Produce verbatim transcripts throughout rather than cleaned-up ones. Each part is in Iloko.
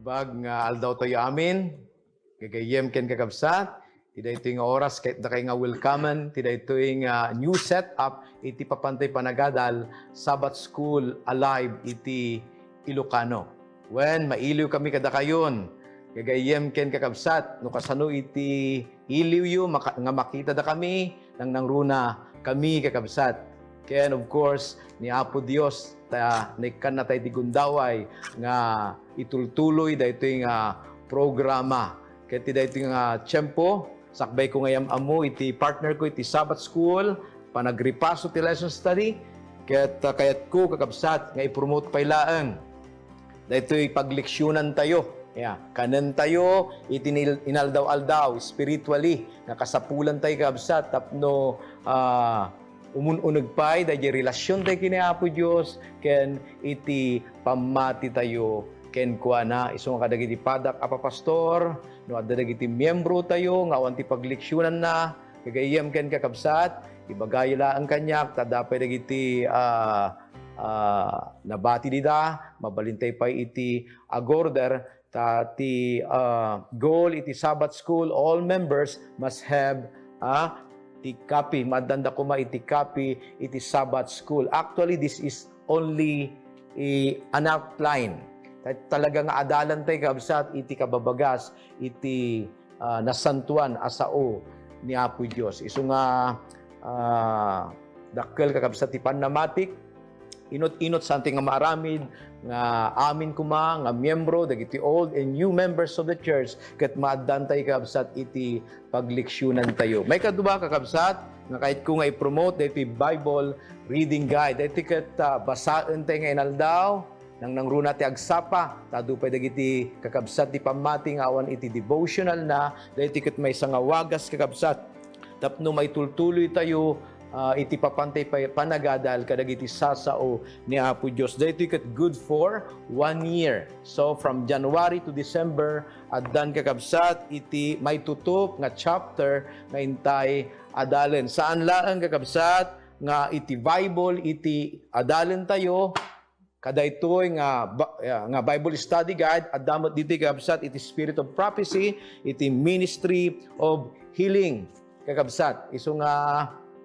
Bag nga aldaw tayo amin, gagayyem ken kakabsat, ti daytoy nga oras, ket dakay nga welcomen ti daytoy nga new setup iti papantoy panagadal, Sabbath School Alive iti Ilocano. Wen, mailiw kami kadakayon, gagayyem ken kakabsat, no kasano iti iliwyo maka-, nga makitadakami, nangnangruna kami, kakabsat. Ken, of course, ni Apo Dios, ta naikkanna tayo ti gundaway nga itultuloy daytoy nga programa. Ket ti daytoy nga tiempo, sakbay ko nga yam-ammo iti partner ko iti Sabbath School, panagripaso ti lesson study, ket, ah, kayatko, kakabsat, nga i-promote pay laeng daytoy pagleksyonan tayo. Ya, kanen tayo iti nil-, inaldaw-aldaw, spiritually, nga kasapulan tayo, kakabsat, tapno, ah, umun-uneg pay daydi relasion tayo ken ni Apo Dios ken iti pammati tayo kenkuana. Isu nga kadagiti padak a papastor, no adda dagiti miembro tayo nga awan ti pagleksionanna, gagayyem ken kakabsat, ibagayo laeng kaniak, ta adda pay dagiti, ah, ah, nabati dida, mabalin tayo pay iti agorder, ta ti, ah, goal iti Sabbath School, all members must have, ah, ti copy. Maaddanda koma iti copy iti Sabbath School. Actually, this is only a, an outline. Ta-, talaga nga adalan tayo, kabsat, iti kababagas, iti, ah, nasantuan a sao ni Apo Dios. Isu nga, ah, dakkel, kakabsat, ti pannamatik, inut-inut santi nga maaramid, nga amin koma nga miembro dagiti old and new members of the church, ket maaddan tayo, kabsat, iti pagleksionan tayo. Maikadua, kakabsat, nga kayatko nga i-promote daytoy Bible Reading Guide. Daytoy ket, ah, basaen tayo nga inaldaw, nangnangruna ti agsapa, ta adu pay dagiti kakabsat ti pammati nga awan iti devotional na, daytoy ket maysa nga wagas, kakabsat, tapno maitultuloy tayo, ah, iti papantoy pa-, panagadal kadagiti sasao ni Apo Dios. Daytoy ket good for one year. So, from January to December, addan, kakabsat, iti maitutup nga chapter nga intay adalen. Saan laeng, kakabsat, nga iti Bible iti adalen tayo, kadaytoy nga ba-, ah, nga Bible study guide, adda met ditoy, kakabsat, iti Spirit of Prophecy, iti Ministry of Healing, kakabsat. Isu nga,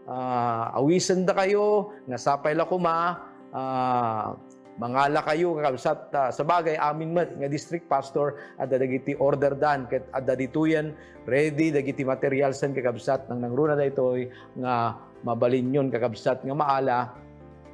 ah, awisendakayo nga sapay la koma, ah, mangalakayo, kakabsat. Ah, sabagay, amin met nga district pastor, adda dagiti order dan, ket adda ditoyen ready dagiti materialsen, kakabsat, nangnangruna daytoy nga mabalinyon, kakabsat, nga maala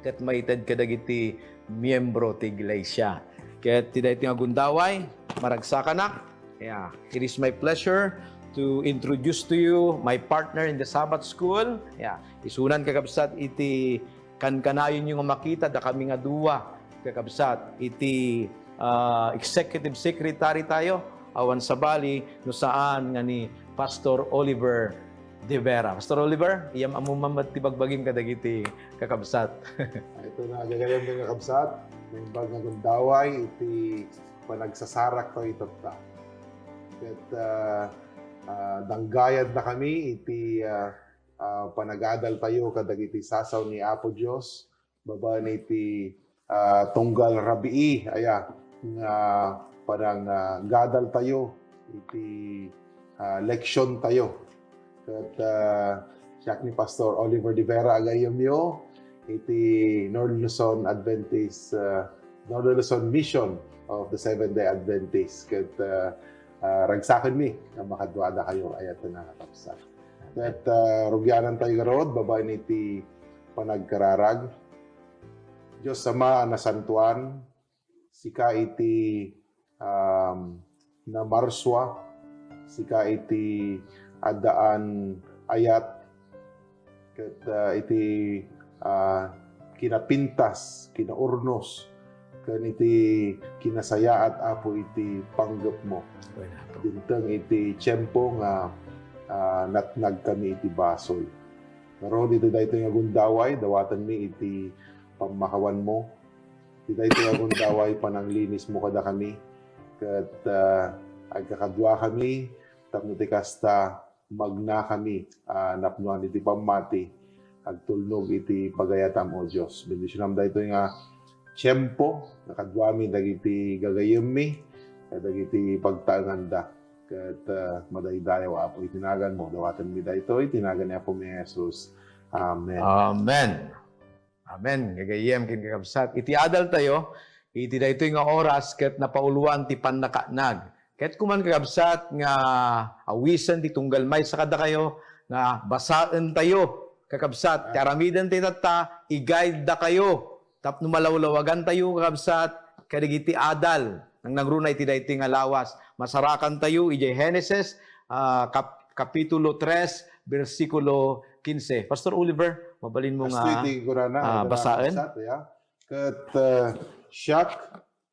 ket maited kadagiti miembro ti iglesia. Ket ti daytoy nga gundaway, maragsakanak. Yeah, it is my pleasure to introduce to you my partner in the Sabbath School. Yeah, isunan, kakabsat, iti kankanayonyo nga makita, dakami nga dua, kakabsat, iti, ah, executive secretary tayo, awan sabali no saan nga ni Pastor Oliver De Vera. Pastor Oliver, iyam-ammom man met ti bagbagim kadagiti kakabsat. Ito na, gagayyem nga kakabsat, naimbag nga gundaway iti panagsasarak tayo itatta. Ket, ah, ah, danggayadna kami iti, ah, ah, panagadal tayo kadagiti sasao ni Apo Dios, babaen iti, ah, tunggal rabii, aya, nga panang, ah, gadal tayo iti, ah, leksion tayo. Ket, ah, siak ni Pastor Oliver De Vera, agayyemyo iti Northern Luzon Adventist, ah, Northern Luzon Mission of the Seventh-day Adventist. Ket, ah, ah, ragsakenmi nga makaduadakayo, aya, nga kakabsat. Ket, ah, rugianan tayo ngarud, babaen iti panagkararag. Dios Ama a nasantuan, sika iti, um, namarsua, sika iti addaan ayat, ket, ah, iti, ah, kinapintas, kinaurnos, ken iti kinasayaat, Apo, iti panggepmo. Wen, Apo. Dimteng iti tiempo nga, ah, natnagkami iti basol. Ngarud, iti daytoy nga gundaway, dawatenmi iti pammakawanmo. Iti daytoy nga gundaway, pananglinismo kadakami. Ket, ah, agkakaduakami, tapno ti kasta, magnakami a napnoan iti pammati, agtulnog iti pagayatam, O Dios. Bendisionam daytoy nga tiempo nga kaduami dagiti gagayyemmi, kadagiti pagtaenganda. Ket, ah, madaydayaw, Apo, iti naganmo. Dawatenmi daytoy iti nagan ni Apomi Jesus. Amen. Amen. Amen. Gagayyem ken kakabsat. Iti adal tayo, iti daytoy nga oras ket napauloan ti pannakaatnag. Ket kuman kakabsat nga awisen ti tunggal maysa kadakayo nga basaen tayo, kakabsat. Ti aramiden tayo tatta, i-guide da kayo. Tapno malawlawagan tayo, kakabsat, kadagiti adal. Nang nangruna iti daytoy nga lawas. Masarakan tayo, idiay Genesis, ah, kap-, kapitulo tres, bersikulo quince. Pastor Oliver, mabalin mo nga Kastoy ti kunana, ah, ita na, basaen? Kabsat, ya. Ket, ah, siak,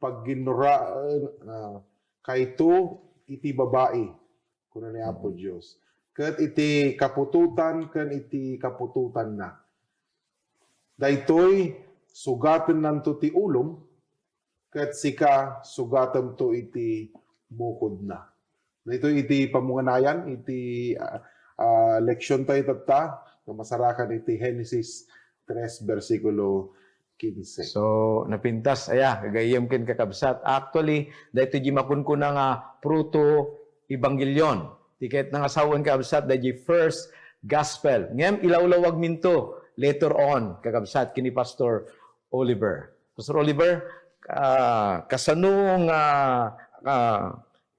pagginuraen, ah, kayto iti babai, kuna ni Apo Dios. Ket iti kaputotan ken iti kaputotanna. Daytoy, sugatennanto ti ulom, ket sika, sugatemto iti bukodna. Daytoy iti pamunganayan iti, ah, ah, leksion tayo tatta, nga masarakan iti Genesis tres, bersikulo quince. So, napintas, aya, gagayyem ken kakabsat. Actually, daytoy di makunkuna nga proto-evangelion. Ti ket nangasawen, kakabsat, daydi first gospel. Ngem ilawlawagminto later on, kakabsat, ken ni Pastor Oliver. Pastor Oliver, ah, kasano nga, ah,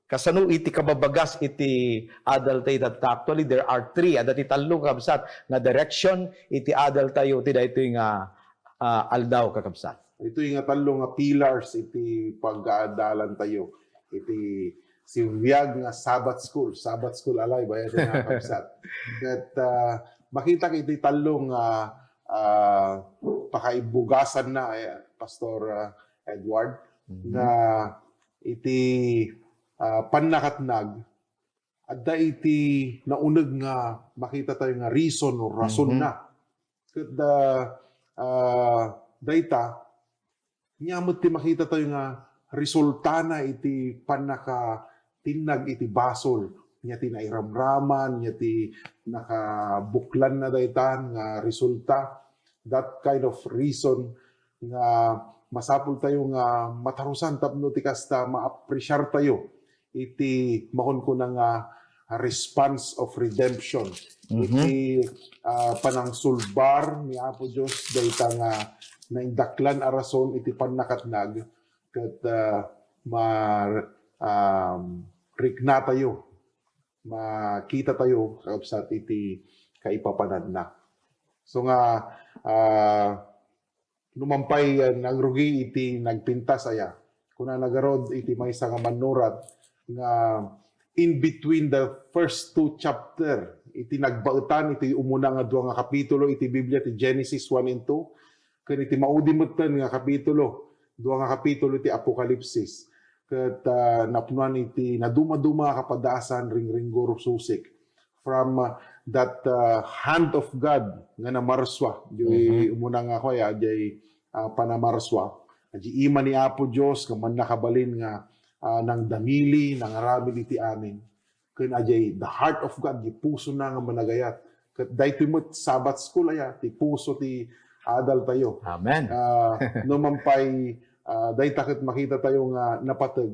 kasano iti kababagas iti adal tayo tatta? Actually, there are three. Adda ti tallo, kakabsat, nga direction iti adal tayo ti daytoy nga, ah, aldaw, kakabsat. Itoy nga tallo nga pillars iti pagadalan tayo. Iti simbiag nga Sabbath School, Sabbath School alive, aya ti nga kabsat. Ket, ah, makitak iti tallo nga, ah, pakaibugasanna, eh, Pastor, ah, Edward, Mhm. nga iti, ah, pannakatnag, adda iti nauneg nga makita tayo nga reason o rason Mhm. na. Ket da, ah, dayta, nia met ti makita tayo nga resultana iti pannakatinnag iti basol, nia ti nairamraman, nia ti nakabuklanna dayta nga resulta. That kind of reason nga masapul tayo nga matarusan tapno ti kasta ma-appreciar tayo iti makunkuna nga response of redemption. Mhm. Iti, ah, panangsulbar ni Apo Dios dayta nga naindaklan a rason iti pannakatnag ket, ah, ma-, um, rikna tayo, makita tayo, kakabsat, iti kaipapananna. So nga, ah, no man pay, ah, nangrugi iti nagpintas aya, kunana garud iti maysa nga mannurat nga in between the first two chapter, iti nagbaetan iti umuna nga dua nga kapitulo iti Biblia, ti Genesis one and two, ken iti maudi metten nga kapitulo, dua nga kapitulo iti Apokalipsis, ket, ah, napnoan iti nadumaduma a kapadasan, ringringgor, susik. From, uh, that, uh, hand of God nga namarsua, diay Mhm. umuna nga kuya, diay, uh, panamarsua. Diay ima ni Apo Dios nga mannakabalin nga, uh, nangdamili, nangaramid iti amin. Ken adiay the heart of God, di puso na nga managayat. Ket daytoy met Sabbath school aya, ti puso ti adal tayo. Amen. Ah, no man pay, ah, dayta ket makita tayo nga napateg,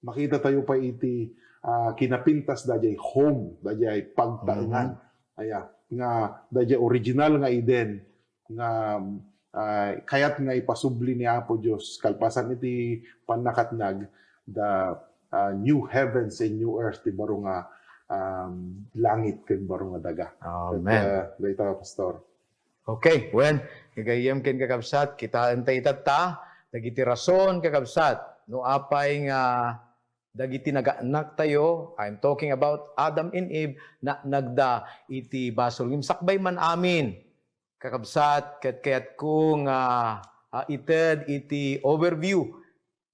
makita tayo pay iti, ah, kinapintas daydiay home, daydiay pagtaengan. Aya, nga daydiay original nga Eden, nga, ah, kayat nga ipasubli ni Apo Dios, kalpasan iti pannakatnag, the, ah, new heavens and new earth, ti baro nga, um, langit ken baro nga daga. Amen. Ket, ah, dayta, Pastor. Okay, wen, gagayyem ken kakabsat, kitaen ta itatta, dagiti rason, kakabsat, no apay nga dagiti naganak tayo, I'm talking about Adam and Eve, naanagda iti basol. Ngem sakbay man amin, kakabsat, ket kayatko nga, ah, ited iti overview,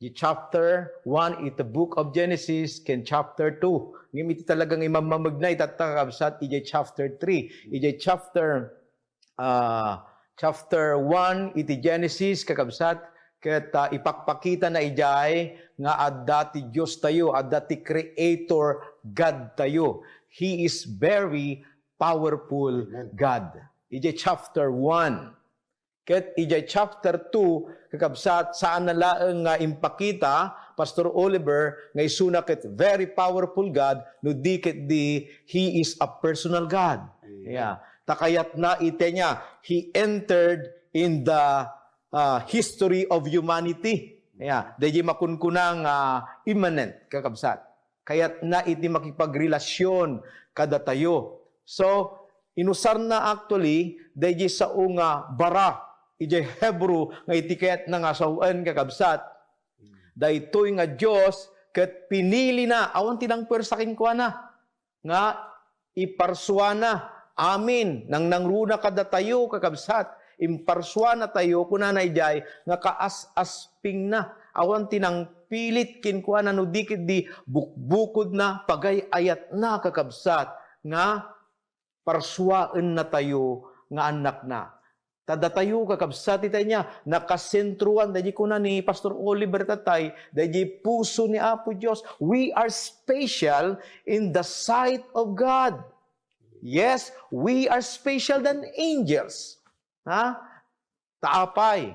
di chapter one iti book of Genesis, ken chapter two. Ngem iti talaga nga imammamegna itatta, kakabsat, iti chapter three. Iti chapter ah, chapter one iti Genesis, kakabsat, ket, ah, ipakpakitana idiay nga adda ti Dios tayo, adda ti Creator God tayo. He is very powerful Amen. God. Iti chapter one. Ket idiay chapter two, kakabsat, saanna laeng nga impakita, Pastor Oliver, nga isuna ket very powerful God, no di ket di, He is a personal God. Amen. Yeah. Ta kayatna iti ania, He entered in the, ah, history of humanity. Yeah. Daydi makunkuna nga immanent, kakabsat. Kayatna iti makipagrelasion kadatayo. So, inusarna actually, daydi sao nga bara, idiay Hebrew nga iti kayatna nga sawen, kakabsat. Daytoy nga Dios ket pinilina, awan ti nangpuersa kenkuana, nga iparsuana. Amin. Nangnangruna kadatayo, kakabsat. Imparsuanatayo, kunana idiay, nga kaas-aspingna. Awan ti nangpilit kenkuana no di ket di bukbukodna, pagay-ayatna, kakabsat, nga parsuaennatayo nga annakna. Ta datayo, kakabsat, iti ania, nakasentroan, daydi kuna ni Pastor Oliver tatay, daydi puso ni Apo Dios. We are special in the sight of God. Yes, we are special than angels. Ha? Ta apay?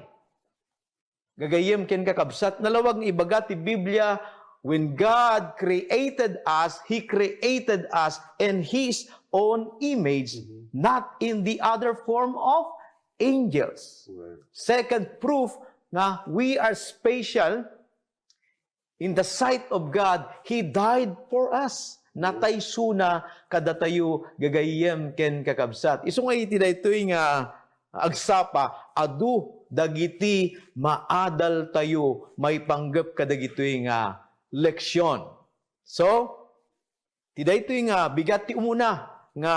Gagayyem ken kakabsat, nalawag nga ibaga ti Biblia, "When God created us, He created us in His own image, Mhm. not in the other form of angels." Well. Second proof nga we are special in the sight of God, He died for us. Natay suna kadatayo, gagayyem ken kakabsat. Isu nga iti daytoy nga agsapa, adu dagiti maadaltayo maipanggep kadagitoy nga leksion. So, ti daytoy nga bigat ti umuna nga,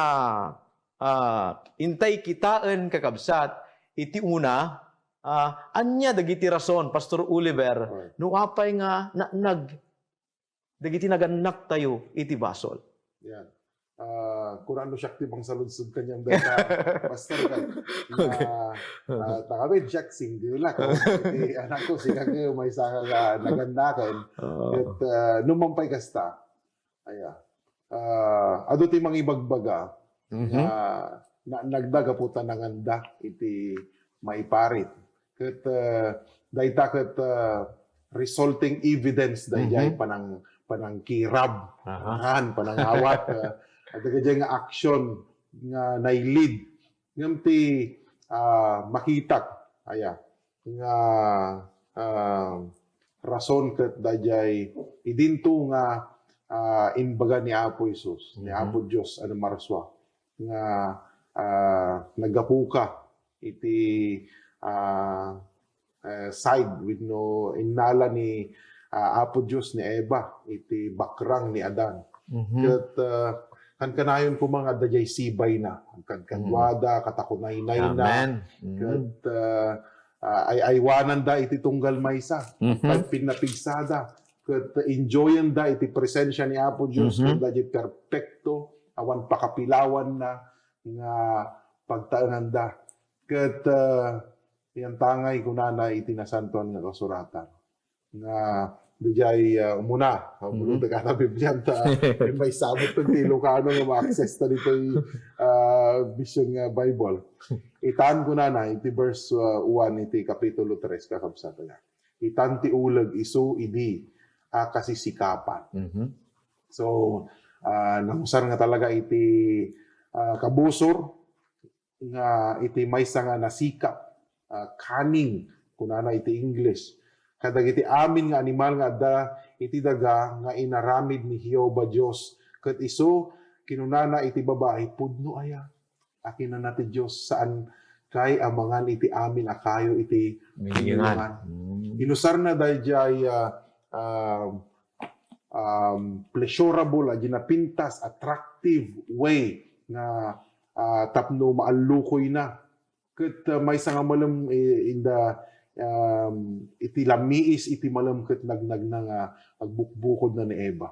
ah, intay kitaen, kakabsat, iti una, ah, ania dagiti rason, Pastor Oliver, Right. no apay nga naanag dagiti nagannaktayo iti basol? Yan. Ah, kunano siak ti mangsaludsod kaniam dayta, Pastor, ka, na, Okay. ah, ta kami, siak single ako. Iti anak ko, sika nga maysa nga nagannaken. Oo. Ket, ah, no man pay kasta, aya, ah, adu ti mangibagbaga Mhm. nga na, nagda gapu ta nanganda iti maiparit. Ket, ah, dayta ket, ah, resulting evidence daydiay Mhm. panang-, panangkirab, Aha. kan, panangawat, ah, dagiti nga action nga nailid. Ngem ti, ah, makitak, aya, nga, ah, rason ket daydiay idinto nga, ah, imbaga ni Apo Jesus, ni Mhm. Apo Dios a namarsua, nga, ah, naggapuka iti, ah, eh, side wenno innala ni, ah, Apo Dios ni Eva iti bakrang ni Adan. Mhm. Ket, ah, kankanayon koma nga adda diay sibayna, kankadkaduada, katakunaynayna. Amen. Mm. Ket, ah, ah, ay-aywananda iti tunggal maysa. Mhm. Ket pinnapigsada. Ket enjoyenda iti presensia ni Apo Dios. Mhm. Ket daydiay perpekto, awan pakapilawanna nga pagtaenganda. Ket, ah, yantangay kunana iti Nasantoan nga Kasuratan nga diay, ah, umuna, Mhm. pulutek a Biblianta, may sabot ti Ilocano nga ma-access ta ditoy, ah, Vision nga Bible. Itan kunana iti verse, ah, one iti Kapitulo tres, kakabsat, nga, "Itan ti uleg isu idi a kasisikapan." Mhm. So, ah, nausar nga talaga iti, ah, kabusor, nga iti maysa nga nasikap, ah, cunning, kunana iti English, kadagiti amin nga animal nga adda iti daga nga inaramid ni Jehovah Dios. Ket isu, kinunana iti babai, "Pudno aya a kinuna ti Dios, saankay a mangan iti amin a kayo iti Minyongan. Minyongan." Mm. Inusarna daydiay, ah, ah, um, pleasurable, a di napintas, attractive way nga, ah, tapno maallukoyna. Ket, ah, maysa nga malem, eh, in the, um, iti lamiis iti malem ket nagnagna nga agbukbukodna ni Eva,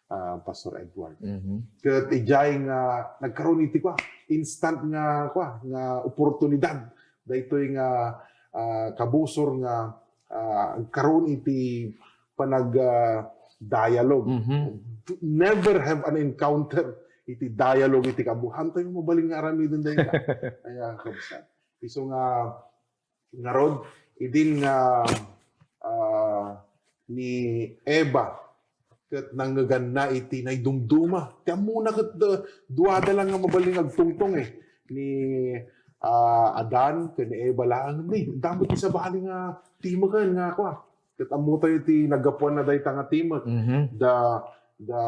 ah, Pastor Edward. Mhm. Ket idiay nga nagkaroon iti kua, instant nga kua, nga oportunidad. Daytoy nga, ah, kabusor nga, ah, agkaroon iti panag, ah, dialogue. Mhm. Never have an encounter iti dialogue iti kabu-, "Haantayo mabalin nga aramiden dayta." Aya, kabsat. Isu nga, Ngarud, idin nga, ah, ni Eva ket nangngeganna iti naidumduma. Ti ammona ket, ah, duada lang nga mabalin nga agtungtong, eh. Ni, ah, Adan ken ni Eva laeng ni. Damo ti sabali nga timeken nga kua. Ket ammotayo ti naggapuanna dayta nga timek. Mhm. The, the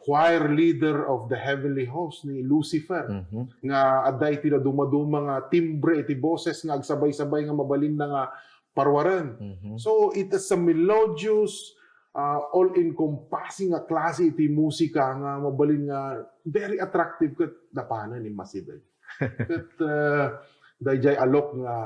choir leader of the heavenly host ni Lucifer. Mhm. Nga adda iti nadumaduma nga timbre iti boses nga agsabay-sabay nga mabalinna nga paruaren. Mhm. So, it is a melodious, ah, all-encompassing nga klase iti musika nga mabalin nga very attractive ket napanen immasideg. Ket, ah, daydiay alok nga,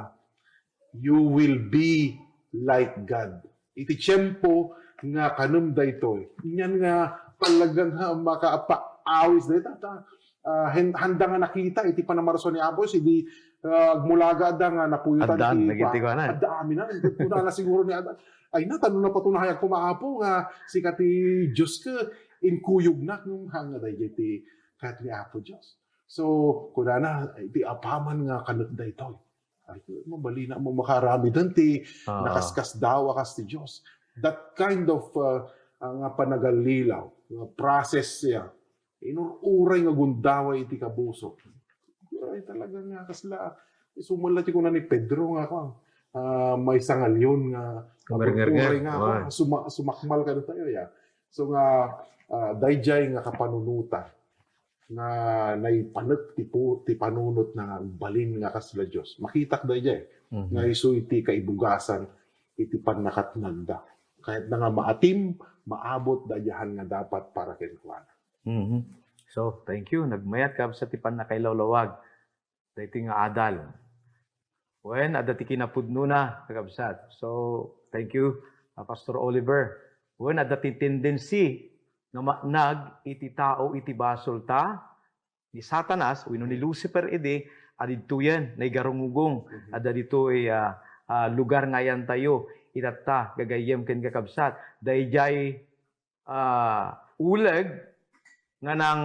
"You will be like God." Iti tiempo nga kanem daytoy, nian nga talaga nga makapaawis dayta. Ta, ah, hen-, handa nga nakita iti pannakamarsua ni Apo Dios, idi, ah, agmulaga adda nga napuyatan Addan, iti dagiti kua-, kuanan. Adda amin na, kunana siguro ni Adan, "Ay na, tano napatunayag koma Apo nga sika ti Dios ket inkuyognak," ngem haan nga daydiay ti kayat ni Apo Dios. So, kunana, iti apaman nga kanek daytoy. Ay, mabalin a makaaramiden ti Ah. nakaskasdaaw a kas ti Dios. That kind of, uh, uh, nga panagallilaw, nga process siya. Inur-uray nga gundaway iti kabusor. Ay, talaga nga, kasla, isu man la ti kuna ni Pedro nga, kua, ah, maysa nga leon nga Kumarngarngar. Uray nga, Ay. kua, suma-, sumakmal kadatayo, ya. So nga, ah, daydiay nga kapanunotan nga naipanek ti pu-, ti panunotna nga agbalin nga kasla Dios. Makitak daydiay Mhm. nga isu iti kaibugasan iti pannakatnagda. Kayatna nga maatim, maabot daydiay nga dapat para kenkuana. Mhm. So, thank you. Nagmayat, kabsat, ti pannakailawlawag daytoy nga adal. Wen, adda ti kinapudnona, kakabsat. So, thank you, uh, Pastor Oliver. Wen, adda ti tendency nga maanag iti tao iti basolta, ni Satanas wenno ni Lucifer idi, a ditoyen, naigarungugong, Mhm. adda ditoy, ah, ah, lugar nga ayantayo. Itatta, gagayyem ken kakabsat. Daydiay ah, uleg nga nang,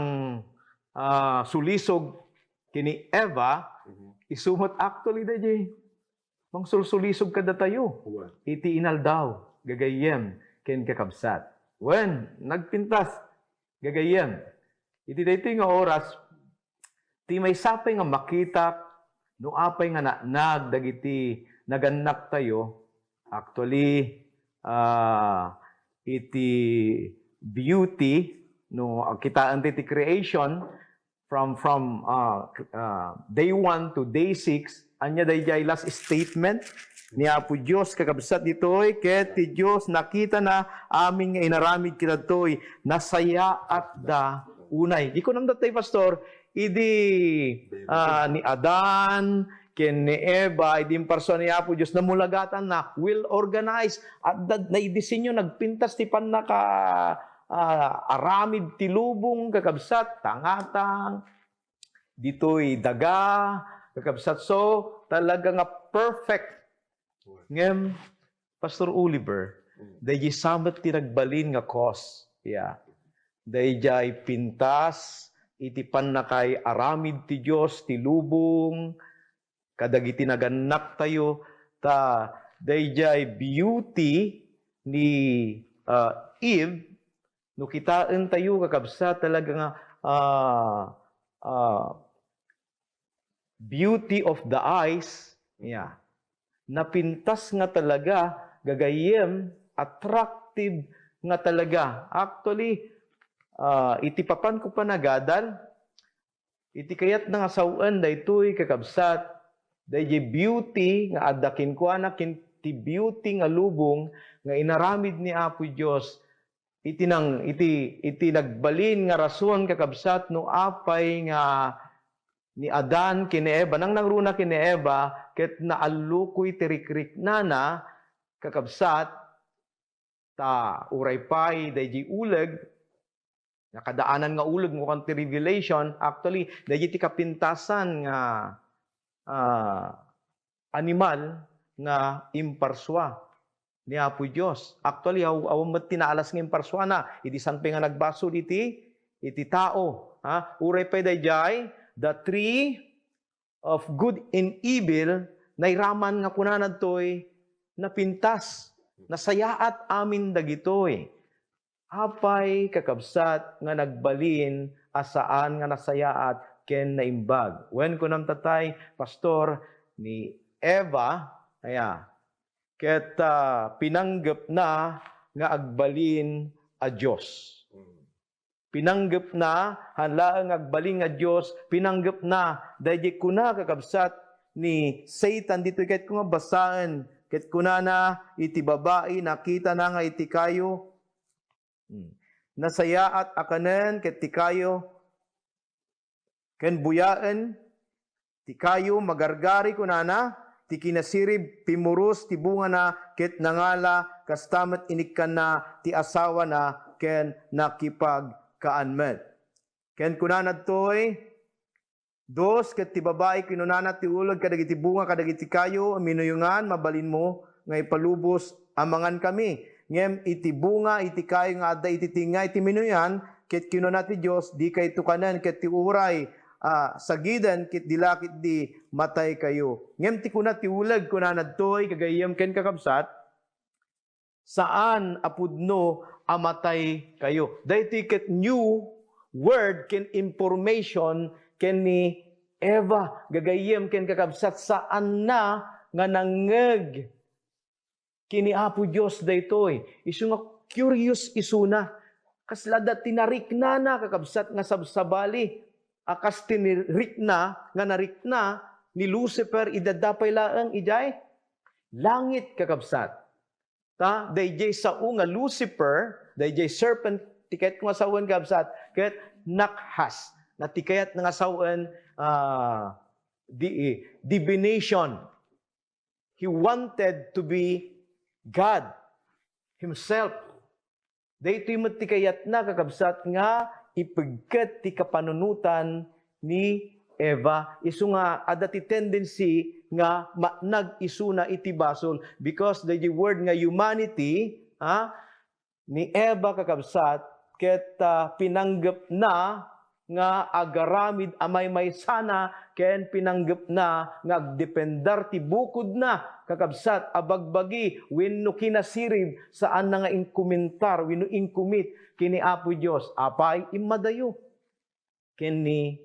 ah, sulisog ken ni Eva, Mhm. isu met actually daydiay mangsulsulisog kadatayo Wen. iti inaldaw, gagayyem, ken kakabsat. Wen, nagpintas, gagayyem. Iti daytoy nga oras, ti maysa pay nga makitak no apay nga naanag dagiti nagannaktayo, actually, ah, iti beauty, no, kitaentayo ti creation from, from, ah, ah, day one to day six, ania daydiay last statement ni Apo Dios, kakabsat, ditoy, ket ti Dios nakitana amin nga inaramid kadatoy, nasayaatda unay. Di ko namdatay, Pastor, idi, ah, ni Adan ken ni Eva, idi imparsuan ni Apo Dios, namulagatanna, well organized, at da-, naidisenyo, nagpintas ti pannaka, ah, aramid ti lubong, kakabsat, tangatang, ditoy daga, kakabsat. So, talaga nga perfect. Ngem, Pastor Oliver, Mm. daydiay sa met ti nagbalin nga cause. Yeah. Daydiay pintas iti pannakay-aramid ti Dios ti lubong kadagiti nagannaktayo, ta daydiay beauty ni, ah, Eve, no kitaentayo, kakabsat, talaga nga, ah, ah, beauty of the eyes, yeah. Napintas nga talaga, gagayyem, attractive nga talaga. Actually, ah, iti papanko panagadal, iti kayatna nga sawen daytoy, kakabsat, daydiay beauty nga adda kenkuana ken ti beauty nga lubong nga inaramid ni Apo Dios, iti nang-, iti, iti nagbalin nga rason, kakabsat, no apay nga ni Adan ken ni Eva, nang nangruna ken ni Eva, ket naallukoy ti rikriknana, kakabsat, ta uray pay daydiay uleg, nga kadaanan nga uleg, no kan ti Revelation, actually, daydiay ti kapintasan nga, ah, animal nga imparsua ni Apo Dios. Actually, aw-, awan met ti naalas nga imparsuana. Idi saan pay nga nagbasol iti, iti tao, ha? Uray pay daydiay, the tree of good and evil, nairaman nga kunana ditoy, napintas, nasayaat amin dagitoy. Apay, kakabsat, nga nagbalin a saan nga nasayaat ken naimbag? Wen, kunam tatay, Pastor, ni Eva, aya, ket, ah, pinanggepna nga agbalin a Dios. Pinanggepna, han laeng nga agbalin nga Dios, pinanggepna, daydi kuna, kakabsat, ni Satan ditoy, ket ko nga basaen, ket kunana, iti babai, nakitana nga iti kayo, Hmm. Nasayaat a kanen ket ti kayo, ken buyaen ti kayo magargari, kunana, ti kinasirib, pimmuros ti bungana, ket nangala, kasta met inikkanna ti asawana, ken nakipagkaan met. Ken kunana ditoy, Dos, ket ti babai, kinunana ti uleg kadagiti bunga kadagiti kayo, minuyongan, mabalinmo nga ipalubos a mangankami. Ngem iti bunga iti kayo nga adda iti tengnga iti minuyongan, ket kinuna ti Dios, dikayto kanen, ket ti uray, ah, sagiden, ket di la ketdi mataykayo. Ngem ti kuna ti uleg, kunana ditoy, gagayyem ken kakabsat, saan a pudno a mataykayo. Daytoy ket new word ken information ken ni Eva, gagayyem ken kakabsat, saanna nga nangngeg ken ni Apo Dios daytoy. Isu nga curious isuna. Kasla adda ti nariknana, kakabsat, nga sabsabali. A kas ti nirikna, nga narikna ni Lucifer, idi adda pay laeng idiay langit, kakabsat. Ta, daydiay sao nga Lucifer, daydiay serpent, ti kayat nga sawen, kabsat, ket nakhas. Na ti kayat nga sawen, ah, di-, divination. He wanted to be God himself. Daytoy met ti kayatna, kakabsat, nga ipigket ti kapanunotan ni Eva. Isu nga adda ti tendency nga matnag isuna iti basol because the word nga humanity, ha, ni Eva, kakabsat, ket, ah, pinanggepna nga agaramid a maymaysana ken pinanggepna nga agdependar ti bukodna, kakabsat, a bagbagi wenno kinasirib, saanna nga inkomentar wenno incommit ken ni Apo Dios. Apay, immadayo ken ni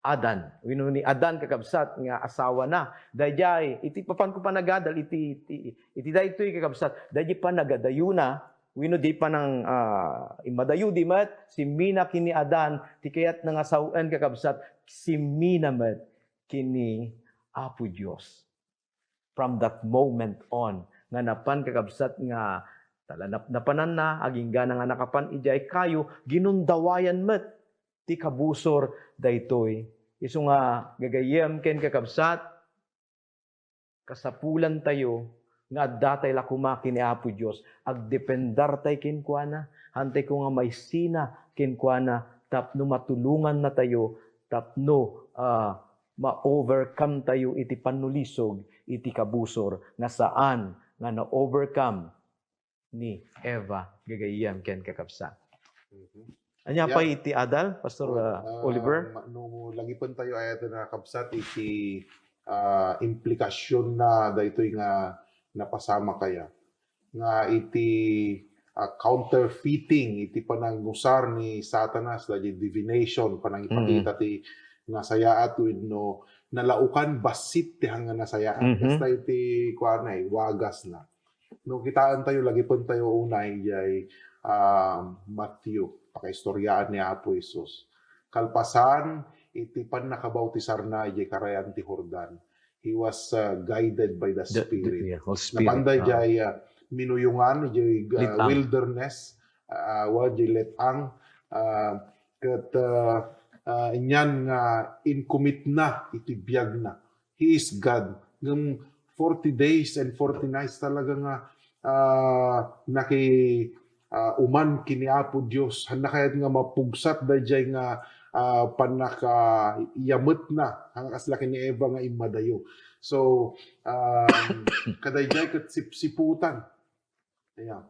Adan, wenno ni Adan, kakabsat, nga asawana. Daydiay, iti papanko panagadal, iti, iti, iti daytoy, kakabsat, daydiay panagadayona, wenno di panang, ah, immadayo di met, simmina ken ni Adan, ti kayatna nga sawen, kakabsat, simmina met ken ni Apo Dios. From that moment on, nga napan, kakabsat, nga tala nap-, napananna, agingga na nga nakapan idiay kayo, ginundawayan met ti kabusor daytoy. Isu nga gagayyem ken kakabsat, kasapulantayo nga addatay la koma ken ni Apo Dios, agdependartay kenkuana, hantay ko nga maysina kenkuana tapno matulongannatayo, tapno, ah, ma-overcome tayo iti pannulisog iti kabusor nga saan nga na-overcome ni Eva, gagayyem ken kakabsat. Mhm. Ania pay iti adal, Pastor, ah, Oliver? Ma-, no, lagipentayo ayat na, kabsat, iti, ah, implikasyon na daytoy nga napasamak aya. Nga iti, ah, counterfeiting, iti panangusar ni Satanas, daydi divination, panangipakita ti nasayaat wenno nalaokan, bassit ti hang nga nasayaat. Mhm. Kasta iti kuana, eh, wagas na. No, kitaentayo, lagipentayo unay idiay, ah, Matthew, pakaistoriaan ni Apo Jesus. Kalpasan iti pannakabautisarna idiay karayan ti Jordan, he was, ah, guided by the Spirit. Yeah, Holy Spirit. Napanda idiay, ah, minuyongan, idiay, ah, wilderness, ah, wa, idiay let-ang, ah, ket, ah, ah, inian nga incommit na iti biagna. He is God. Ngem forty days and forty nights talaga nga, ah, naki-, ah, uman ken ni Apo Dios. Hanna kayat nga mapugsat daydiay nga, ah, pannakayametna, nga kasla ken ni Eva nga immadayo. So, um, kadaydiay ket sipsiputan. Ayan.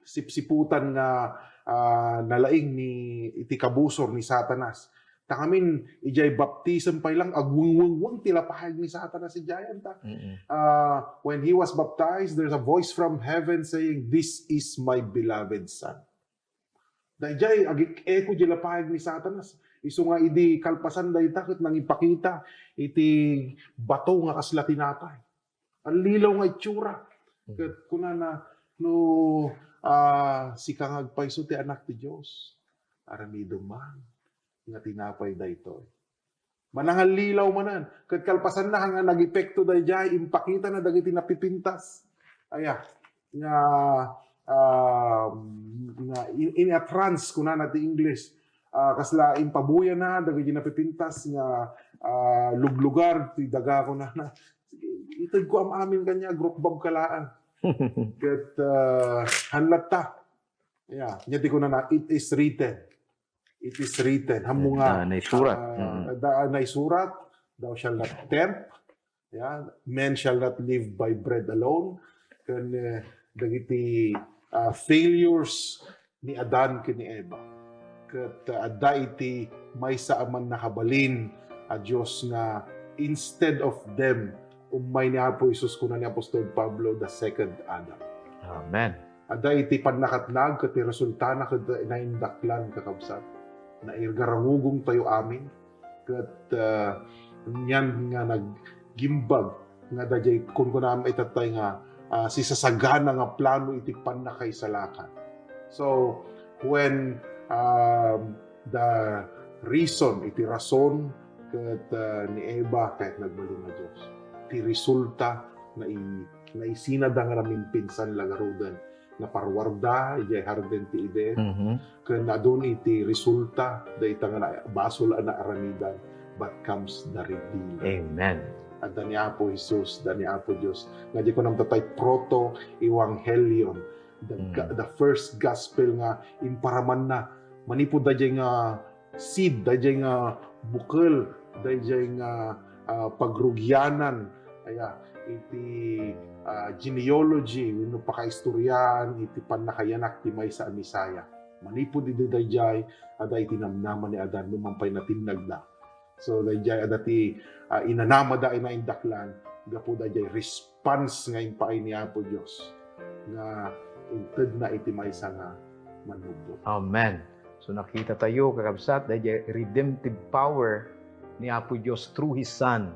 Sipsiputan nga, ah, nalaing ni, iti kabusor ni Satanas. Ta ngamin, idiay baptism pay lang, agwengwengweng ti lapayag ni Satanas idiayen ta. Mm-mm. Uh, when he was baptized, there's a voice from heaven saying, "This is my beloved Son." Daydiay, ag-echo di lapayag ni Satanas. Isu nga idi kalpasan dayta ket nangipakita iti bato nga kasla tinapay. Allilaw nga itsura. Mhm. Ket kunana, "No, ah, sika nga agpayso ti Anak ti Dios, aramidem man nga tinapay daytoy." Manangallilaw manen. Ket kalpasanna nga nagepekto daydiay, impakitana dagiti napipintas. Aya, nga, ah, nga in, in a trance, kunana ti English. Ah, kasla impabuyana dagiti napipintas nga, ah, luglugar ti daga, kunana. Sige, itedko am-amin kaniak, agrukbabka laeng. Ket, ah, han latta. Yeah, nya ti kunana, "It is written." It is written. Hammo nga, ah, naisurat. Ah, mm, da-, ah, naisurat, "Thou shalt not tempt." Yeah, "Man shall not live by bread alone." Ken, eh, dagiti, ah, failures ni Adan ken ni Eva. Ket, ah, adda iti maysa a mannakabalin a Dios nga instead of them, ummay ni Apo Jesus, kuna ni Apostol Pablo, the second Adam. Amen. Adda iti pannakatnag ket ti resultana ket naindaklan, kakabsat. Nairgarangugongtayo amin ket, ah, nian nga naggimbag nga daydiay kunkunam itattay nga, ah, sisasagana nga plano iti pannakaisalakan. So, when, um, the reason, iti rason ket, ah, ni Eva ket nagbalin a Dios. Ti resulta, nai-, naisinada nga namimpinsan la garuden. Naparuarda idiay Hardin ti Eden. Mhm. Ken adun iti resulta, dayta nga na-, basol a naaramidan, but comes the Redeemer. Amen. Adda ni Apo Jesus, adda ni Apo Dios. Nga di kunam tatay proto-evangelion, the, mm, ga-, the first gospel nga imparamanna manipud daydiay nga seed, daydiay nga bukel, daydiay nga, ah, pagrugianan, aya, iti, ah, genealogy, wenno pakaistoriaan iti pannakayanak ti maysa a Messiah. Manipud idi daydiay, adda iti namnama ni Adan, numan pay natinnagda. So, daydiay adda ti, ah, inanamada a naindaklan, gapu daydiay response nga impaay ni Apo Dios nga intedna iti maysa nga mannubbot. Amen. So, nakita tayo, kakabsat, daydiay redemptive power ni Apo Dios through His Son,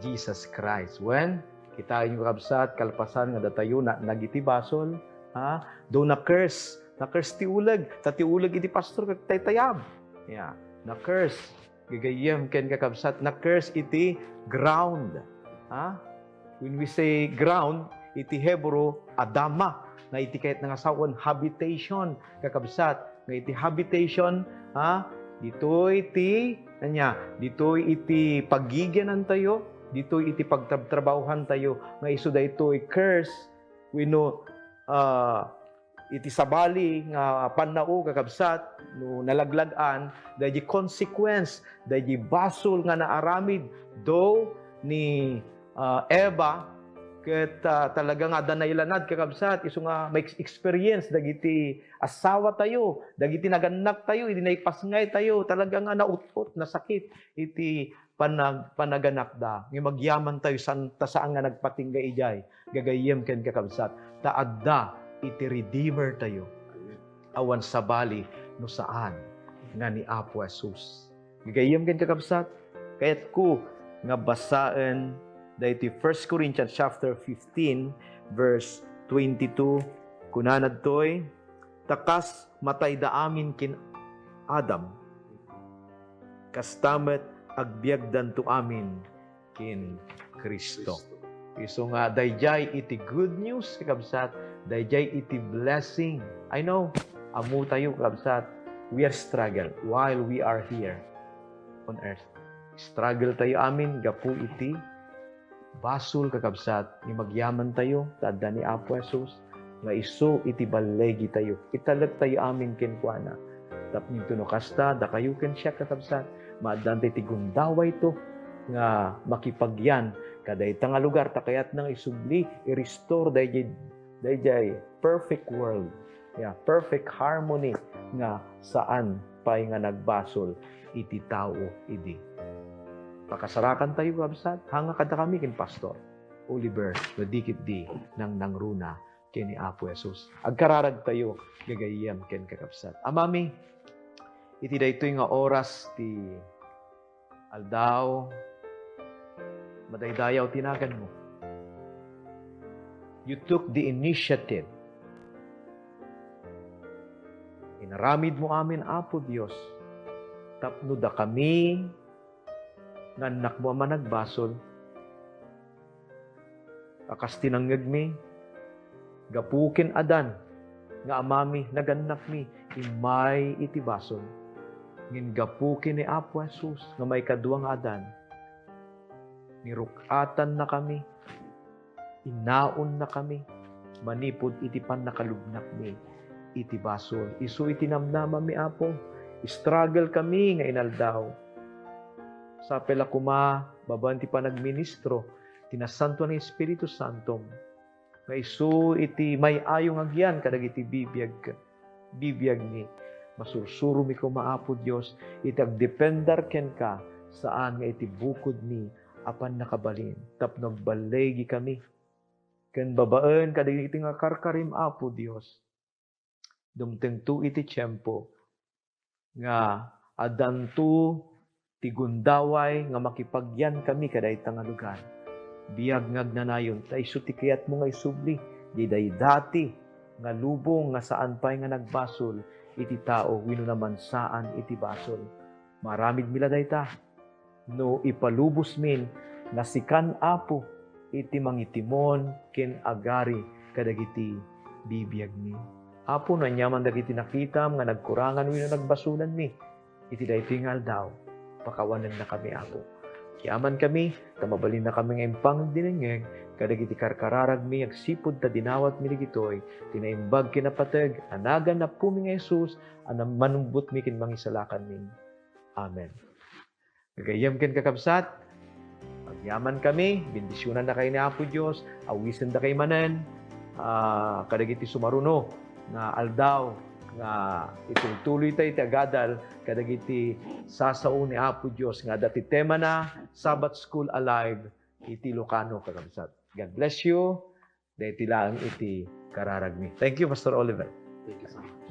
Jesus Christ. When, kitaenyo, kakabsat, kalpasan nga datayo na, nagiti basol, ha? Daw na-curse, na-curse ti uleg, ta ti uleg iti pastor ket taytayab. Yeah, na-curse. Gagayyem ken kakabsat, na-curse iti ground. Ha? When we say ground, iti Hebrew, Adama, nga iti kayat nga sawen, habitation, kakabsat, nga iti habitation, ha? Ditoy iti, ania, ditoy iti paggigianantayo, ditoy iti pagtrabtrabahuhantayo, nga isu daytoy curse, wenno, ah, iti sabali nga pannao, kakabsat, no nalaglag-an, daydi consequence, daydi basol nga naaramid, though ni, ah, Eva, ket, ah, talaga nga adda nailanad, kakabsat, isu nga ma-experience dagiti asawatayo, dagiti nagannaktayo, idi naipasngaytayo, talaga nga naut-ot, nasakit iti panag-, panaganakda. Nga magyamantayo, san-, ta saan nga nagpatingga idiay. Gagayyem ken kakabsat, ta adda iti Redeemer tayo. Awan sabali no saan nga ni Apo Jesus. Gagayyem ken kakabsat, kayatko nga basaen daytoy First Corinthians chapter fifteen, verse twenty-two. Kunana ditoy, "Ta kas matayda amin ken Adam, kasta met agbiagdanto amin ken Cristo." Isu nga, daydiay iti good news, kakabsat, daydiay iti blessing. I know, ammotayo, kakabsat, we are struggle while we are here on earth. Struggle tayo amin gapu iti basol, kakabsat, nga magyamantayo, ta adda ni Apo Jesus, nga isu iti ballegitayo. Italektayo amin kenkuana. Tapno no kasta, dakayo ken siak, kakabsat, maaddantayo iti gundawayto nga makipagyan kadayta nga lugar, ta kayatna nga isubli, i-restore daydiay, daydiay perfect world. Yeah, perfect harmony nga saan pay nga nagbasol iti tao idi. Pakasarakan tayo, kabsat, hanga kadakami ken Pastor Oliver, no di ketdi nangnangruna ken ni Apo Jesus. Agkararag tayo, gagayyem ken kakabsat. Amami, iti daytoy nga oras ti aldaw, madaydayaw ti naganmo. You took the initiative. Inaramidmo amin, Apo Dios, tapno dakami nga annakmo a managbasol. A kas ti nangngegmi, gapu ken Adan nga amami nagannakmi immay iti basol. Ngem gapu ken ni Apo Jesus nga maikadua nga Adan, niruk-atannakami, inaonnakami manipud iti pannakalubnakmi iti basol. Isu iti namnamami, Apo, struggle kami nga inaldaw. Sapay la koma, babaen ti panagministro ti Nasantoan nga Espiritu Santom, nga isu iti may-ayo nga agyan kadagiti bibiag, bibiagmi. Masursuromi koma, Apo Dios, iti agdependar kenka, saan nga iti bukodmi a pannakabalin, tapno agballigikami. Ken babaen kadagiti nga karkarim, Apo Dios, dumtengto iti tiempo nga addanto ti gundaway nga makipagyankami kadayta nga lugar. Biag nga agnanayon, ta isu ti kayatmo nga isubli, diay dati nga lubong nga saan pay nga nagbasol iti tao wenno namansaan iti basol. Maaramidmi la dayta no ipalubosmin nga sikan, Apo, iti mangitimon ken agari kadagiti bibiagmi. Apo, no aniaman dagiti nakitam nga nagkurangan wenno nagbasolanmi iti daytoy nga aldaw, pakawanennakami, Apo. Agyaman kami, ta mabalinnakami nga impangdinengngeg kadagiti karkararagmi agsipud ta dinawatmi dagitoy ti Naimbag ken Napateg a nagan Apomi nga Jesus a manubbotmi ken Mangisalakanmi. Amen. Gagayyem ken kakabsat, agyaman kami, bendisionannakayo ni Apo Dios, awisendakayo manen, ah, kadagiti sumaruno nga aldaw nga itultuloy tayo iti agadal kadagiti sasao ni Apo Dios nga adda ti temana, Sabbath School Alive iti Ilocano, kakabsat. God bless you. Daytoy laeng iti kararagmi. Thank you, Pastor Oliver. Thank you so much.